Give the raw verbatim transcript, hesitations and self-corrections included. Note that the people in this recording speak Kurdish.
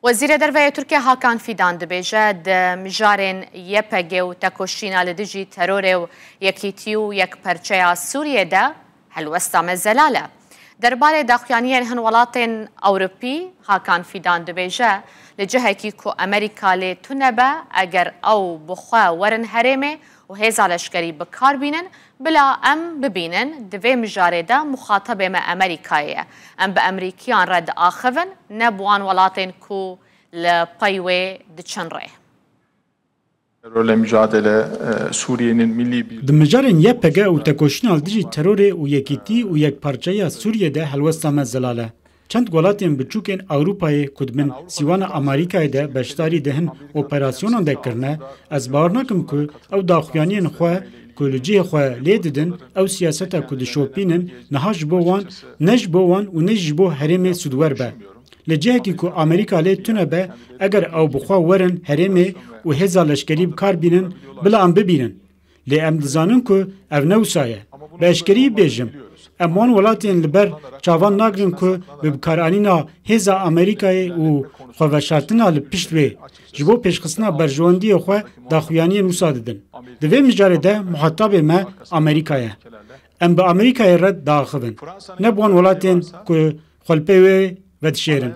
Wezîrê Derve yê Tirkiye Hakan Fîdan dibêje, di mijarên Y P G û tekoşîna li dijî terorê û yekîtî û yekperçeya Sûriyê de helwesta me zelal e. Derbarê daxuyaniyên hin welatên Ewropî, Hakan Fîdan dibêje, li cihekî ku Amerîka lê tune be, eger ew bi xwe werin herêmê û hêza leşkerî bi kar bînin, bila em bibînin, di vê mijarê de muxatabê me Amerîkayê ye. Em bi Amerîkiyan re diaxivin, ne bi wan welatên ku li pey wê diçin rê. Terörle mücadele, e, Suriye'nin milli bir Di mijarên Y P G û tekoşîna li dijî terorê û yekîtî û yekparçeya Sûriyê de helwesta me zelal e. Çend welatên biçûkên Ewropayê ku di bin sîwana Amerîkayê de beşdarî di hin operasyonan de kirine, ez bawer nakim ku ew daxuyaniyên xwe ku li cihê xwe lê didin, ew siyaseta ku dişopînin, niha ji bo wan, ne ji bo wan û ne jî ji bo herêmê sûdwer be. Li cihekî ku Amerîka lê tune be, eger ew bi xwe werin herêmê û hêza leşkerî bi kar bînin, bila em bibînin. Lê em dizanin ku ev ne wisa ye. Bi eşkeriyî bêjim, em wan welatên li ber çavan nagrin ku bi bikaranîna hêza Amerîkayê û xweveşartina li pişt wê, ji bo pêşxistina berjewendiyê xwe daxuyaniyên wisa didin. Di vê mijarê de muhatabê me Amerîka ye. Em bi Amerîkayê re diaxivin. Ne bi wan welatên ku xwe li pey wê vedişêrin.